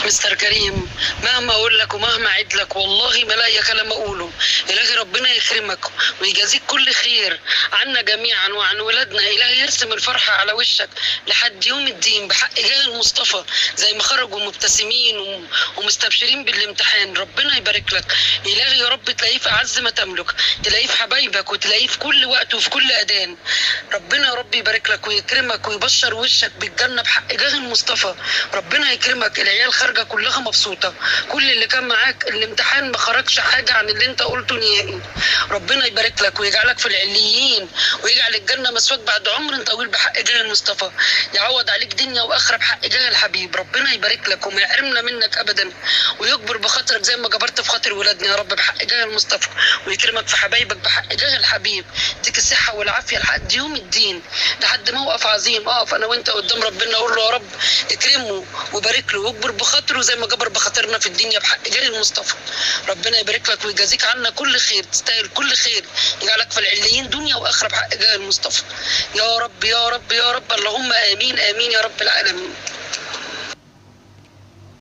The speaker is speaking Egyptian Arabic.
مستر كريم، مهما اقول لك ومهما اعد لك والله ما لاقي كلام اقوله. الهي ربنا يكرمك ويجازيك كل خير عنا جميعا وعن ولادنا. الهي يرسم الفرحة على وشك لحد يوم الدين بحق جاه المصطفى، زي ما خرجوا مبتسمين ومستبشرين بالامتحان. ربنا يبارك لك الهي يا رب، تلاقيه في اعز ما تملك، تلاقيه في حبايبك وتلاقيه في كل وقت وفي كل اذان. ربنا يا رب يبارك لك ويكرمك ويبشر وشك بالجنة بحق جاه المصطفى. ربنا يكرمك. العيال خارجه كلها مبسوطة، كل اللي كان معاك الامتحان ما خرجش حاجة عن اللي انت قلته نهائي. ربنا يبارك لك ويجعلك في العليين ويجعل الجنة مسواك بعد عمر طويل بحق جاه المصطفى. يعوض عليك دنيا واخره بحق جاه الحبيب. ربنا يبارك لك وما يحرمنا منك ابدا، ويكبر بخاطرك زي ما جبرت في خاطر ولادنا يا رب بحق جاه المصطفى، ويكرمك في حبايبك بحق جاه الحبيب. يديك الصحة والعافية لحد يوم الدين، لحد موقف عظيم اقف انا وانت قدام ربنا اقول له يا رب اكرمه وبارك له واكبر بخاطره زي ما جبر بخاطرنا في الدنيا بحق جاه المصطفى. ربنا يبارك لك ويجازيك عنا كل خير، تستاهل كل خير، يجعلك في العليين دنيا واخره بحق جاه المصطفى يا رب يا رب يا رب. اللهم امين امين يا رب العالمين.